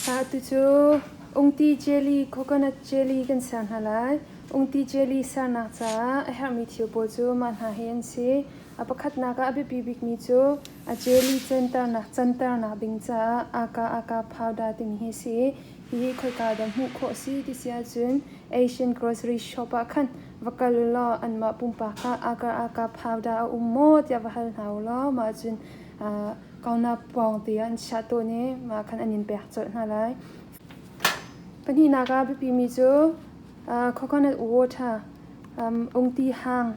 Atu cu ungti jelly, coconut jelly kan ser hna lai. Ungti jelly sernak caah a herhmi thil pawl cu mah hna hi an si. A pakhatnak ah a biapi bikmi cu a jelly canternak canternak ding caah aka aka powder timi hi a si. Hihi khoika dah hmuh khawh a si ti si ahcun Asian grocery shop ah khan va kal u law anmah pumpak ah aka aka powder a um maw tiah va hal hna u law mah cun Kaunak pawng te ah an chiah tawn i mah khan an in pek colh hna lai. Pahnihnak ah biapimi cu coconut water ungti hang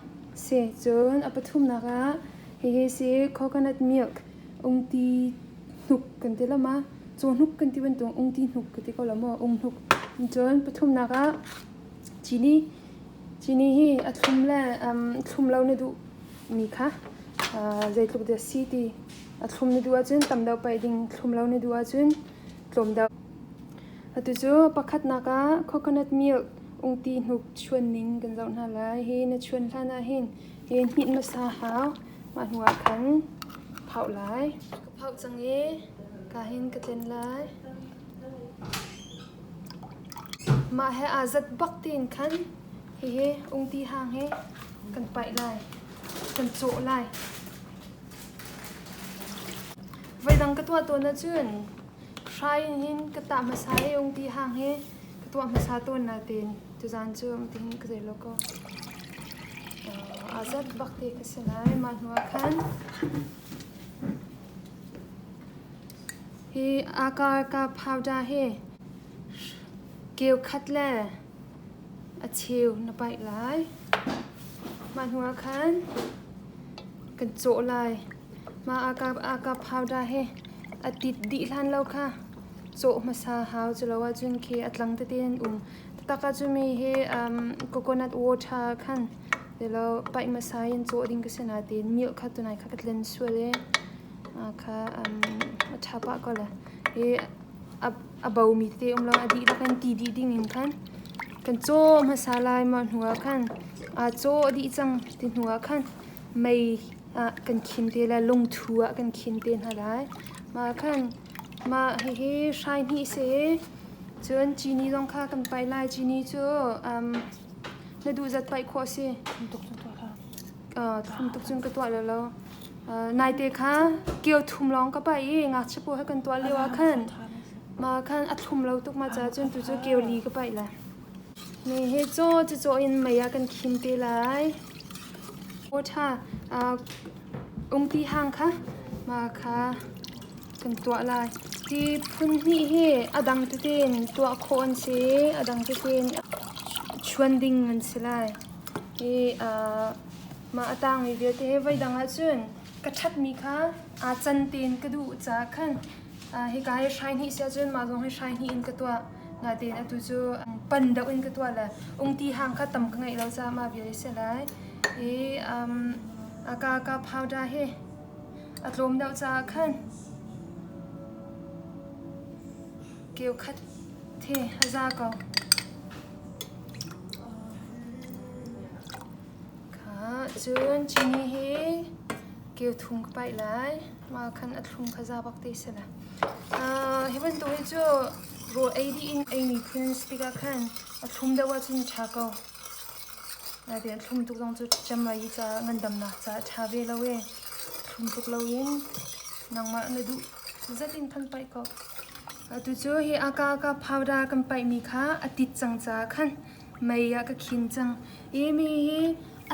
si. Cun a pathumnak ah hihi si coconut milk ungti hnuk kan ti lo ma? Caw hnuk kan ti bantuk ungti hnuk ka ti ko lo maw? Ung hnuk. Cun pathumnak ah cini. Cini hi a thlum le thlum lo na duh mi kha zeitluk dah si ti a thlum na duh ahcun tam deuh paih ding, thlum lo na duh ahcun tlawm deuh. Atu cu pakhatnak ah coconut milk ungti hnuk chuan ning kan zoh hna lai. Hi na chuan hlan ah hin hi hninh hmasa hau. Mah hnu ah khan phauh lai. Ka phauh cang i ka hin ka tlen lai. Mah he aa zat bak tiin khan hihi ungti hang hi kan paih lai, kan cawh lai. Voidang ka tuah tawn ahcun hrai in hin ka tah hmasa i ungti hang hi ka tuah hmasa tawn nain tuzaan cu tihin ka zei lo ko. Aa zat bak te ka si lai. Mah hnu ah khan Hi aka powder hi keu khat le a cheu na paih lai. Mah hnu ah khan kan cawh lai. Mah aka powder hi a tit dih hlan lo kha cawh hmasa hau. Cu lo ahcun khi a tlang tete an um. Taktak ahcun mi hi coconut water khan Tilo paih hmasa in cawh ding ka si nain milk kha tunai kha ka tlen sual i kha a ṭha pah ko le. Hi a bomi tete um lo a dihlak in ti dih ding in khan kan caw hmasa lai mah hnu ah khan aa caw dih cang ti hnu ah khan mei ah kan khin te lai lungthu ah kan khin te hna lai. Mah khan mah hihi hrai hnih si cun cini zong kha kan paih lai. Cini cu Na duh zat paih khawh a si. Thum tuk cun ka tuah lo lo. Naite kha kio thum lawng ka paih i ngakchia pawl he kan tuah lio ah khan ma khan a thlum lo tuk ma caah cun tu cu kio li ka paih lai. Mi hi caw cu caw in mei ah kan khim te lai. Aw ṭha. Ungti hang kha ma kha kan tuah lai. Hi phun hnih hi a dang tete in tuah khawh an si i a dang tete in chuan ding an si lai. Hi mah a tangmi vialte hi voidang ahcun ka ṭhatmi kha aa can tein ka duh caah khan hika hi hrai hnih si ahcun mah zong hi hrai hnih in ka tuah. Natein atu cu pan deuh in ka tuah le ungti hang kha tam ka ngeih lo caah mah vial hi si lai. Hi ka ka powder hi A tlawm deuh caah khan keu khat the a za ko. Kha cun cini hi keu thum ka paih lai. Mah khan a thlum kha za bak te si lai. Hi bantuk hi cu rawl ei dih in eimi phun si tikah khan a thlum deuh ahcun ṭha ko. Nain thlum tuk zong cu cem-ai caah ngandamnak caah ṭha ve lo ee. Thlum tuk loin nangmah na duh zat in khan paih ko. Atu cu hi aka ka powder kan paihmi kha a tit cang caah khan mei ah ka khin cang. I mi hi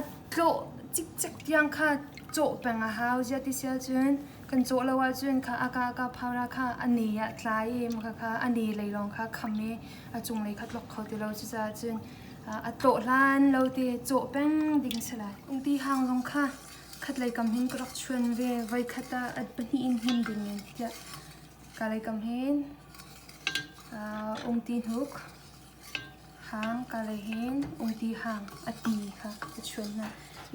a tlawh cikcek tiang kha cawh peng a hau. Ziah ti si ahcun kan cawh lo ahcun kha aka ka powder kha a ne ah tla i mah kha a ne lei lawng kha kham i a cunglei kha tlok kho ti lo. Cucaah cun a tlawh hlan lo te cawh peng ding si lai. Ungti hang zong kha khatlei kam hin ka rak chuan ve voikhat ah at pahnih in hmun ding in tiah kalei kam hin ungti hnuk hang kalei hin ungti hang a ti kha ka chuan hna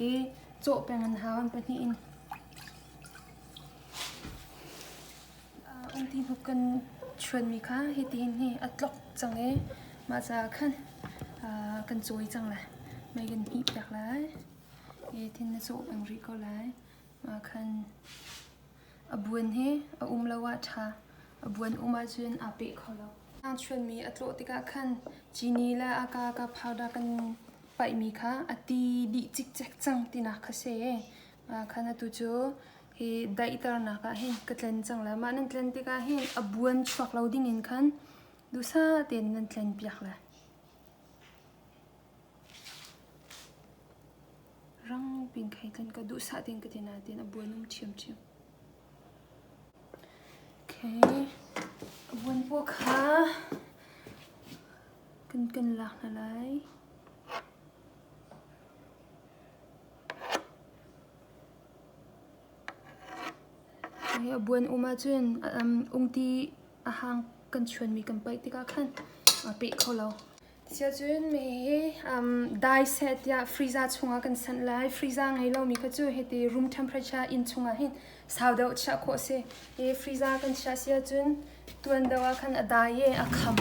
i cawh peng an hau an pahnih in Ungti hnuk kan chuanmi kha hitihin hi a tlok cang i mah caah khan kan cawi cang lai. Mei kan hmih piak lai. Hitin na cawh peng rih ko lai. Mah khan a buan hi a um lo ah ṭha. A buan um ahcun aa peh kho lo. Hang chuanmi a tlawh tikah khan cini le aka ka powder kan paihmi kha a ti dih cikcek cang tinak kha si. Khan atu cu hi daihternak ah hin ka tlen cang lai. Mah nan tlen tikah hin a buan chuak lo ding in khan duhsah tein nan tlen piak lai. Rang pin khai tlen ka duhsah tein ka ti nain a buan um ṭhiamṭhiam. Okay. A buan paw kha kan kan lak hna lai. Hi a buan um ahcun ungti a hang kan chuanmi kan paih tikah khan a peh kho lo. Siacun mi dai seh tiah freezer chungah kan sanh lai. Freezer ngei lomi kha cu hiti room temperature inn chungah hin sau deuh chiah khawh a si. I freezer kan chiah si ahcun tuan deuh ah khan a dai i a kham.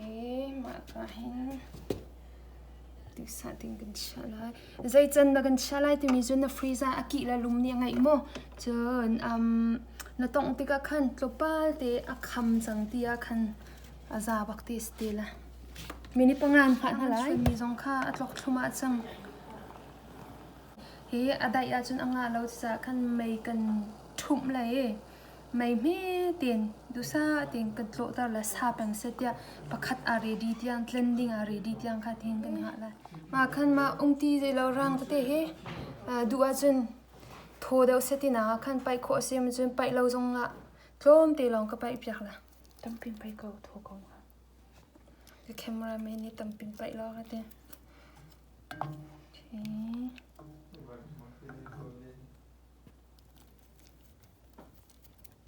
I mah ka hin duhsah tein kan chiah lai. Zei can dah kan chiah lai timi cu na freezer a kih le lum nih a ngeih maw? Cun na tongh tikah khan tlawmpal te a kham cang ti ah khan a za bak ti si ti la. Minute panga an hngah hna lai. Mi zong kha a tlok thlum ah cang. Hi a daih ahcun a ngah lo caah khan mei kan ṭhumh lai i mei hme tein duhsah tein kan tlawhter le sa peng seh tiah pakhat aa ready tiang tlen ding aa ready tiang kha tihin kan hngah lai. Mah khan mah ungti zei lo rang tete hi duh ahcun thaw deuh seh ti nak ah khan paih khawh a si cun paih lo zong ah tlawmte lawng ka paih piak la. Tampin paih ko thaw ko hnga. The cameraman nih tampin paih law ka ti. Okay.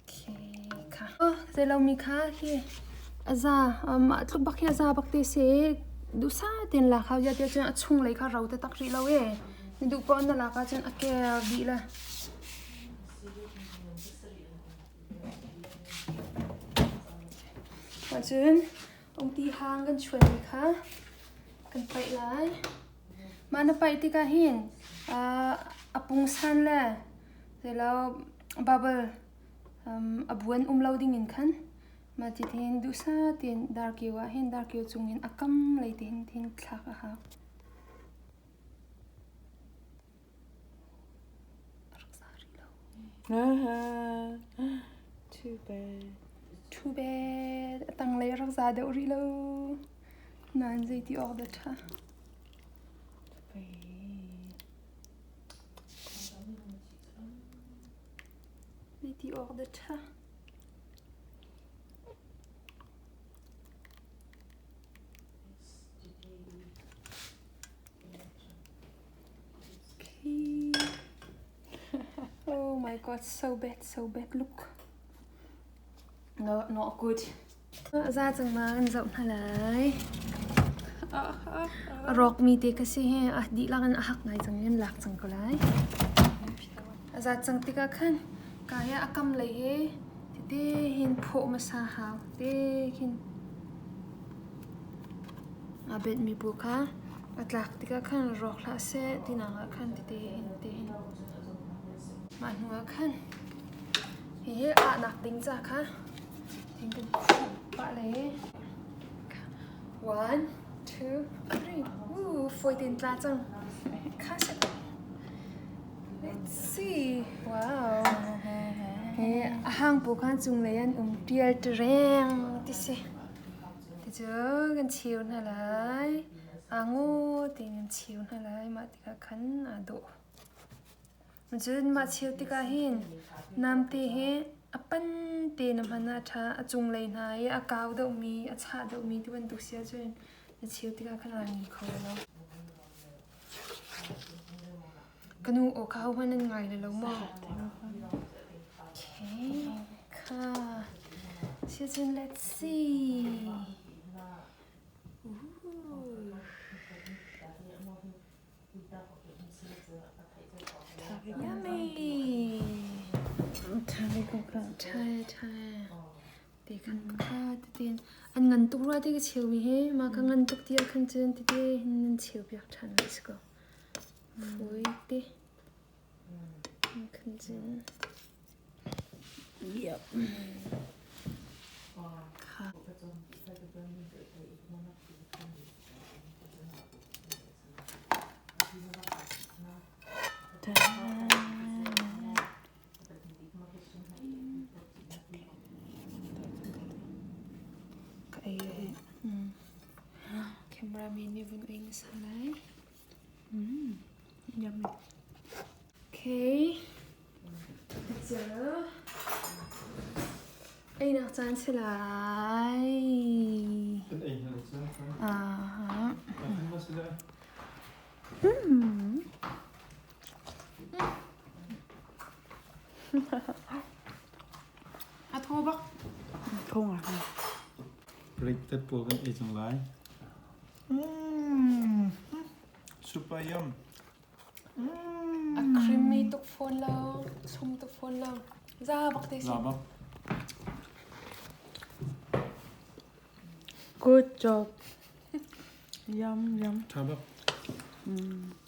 Okay, kha. Oh, zeilomi kha khi aza mah tluk bak hi aza bak te si duhsa tein lak hau ya tiah cun a chung lei kha ro te tak rih lo e. Na duh paoh na lak ahcun a ker dih la. Cun ungti hang kan chuanmi kha kan paih lai. Mah na paih tikah hin a pungsan le zeilo bubble a buan um lo dingin khan mah ti hin duhsah tein darkio ah hin darkio cungin a kam lei te hin hin thlak a hau. Too bad. Too bad. A tanglei a rak za deuh rih lo. Nain zeiti awk dah ṭha. Zeiti awk dah ṭha. Okay. Oh my god, so bad, so bad. Look. No, not good. Za cang ma kan zoh hna lai. A rawk mi te ka si he a dihlak in a hak ngai cang in lak cang ko lai. A za cang tikah khan ka hi a kam lei he tete hin phawh hmasa hau te khin Aa benhmi pawl kha a tlak tikah khan rawk hlah seh tinak ah khan tete hin te hin mah hnu ah khan hihi ahnak ding ca kha hin kan khuh pah le one two three Woo, fawi tein tla cang kha set let's see wow hi a hang pawl kha cunglei an um tial tereng ti si Ticu kan cheu hna lai. Aa ngaw tein kan cheu hna lai. Mah tikah khan aa dawh. Cun mah cheu tikah hin namte hi a pan te na hman ah a ṭha. A cunglei hna i a kau deuhmi, a chah deuhmi ti bantuk si ahcun na cheu tikah khan aa ni kho lo. Ka nu aw kha ahohmanh nan ngai le lo maw? Okay, kha. Siacun let's see. Ooh. Yummy. Tha tha. Te khan kha tein an ngan tuk rua te ka cheu mi he ma ka ngan tuk ti ah khan cun tete hin nan cheu piak ṭhan lai si ko. Fui te khan cun. Yep. Ka ei hi. Cameraman nih vun ei hmasa lai. Yummy. Okay. Cu einak caan si lai. Kan ei hna cu. Ah. Kan ma si lai. A thaw bak. Thaw ngai. Plate pawl kan ei cang lai. Super yum. A creamy tuk fawn lo, sum tuk fawn lo. Za bak te si. Za bak. Good job. Yum yum. Tha bak. Mm.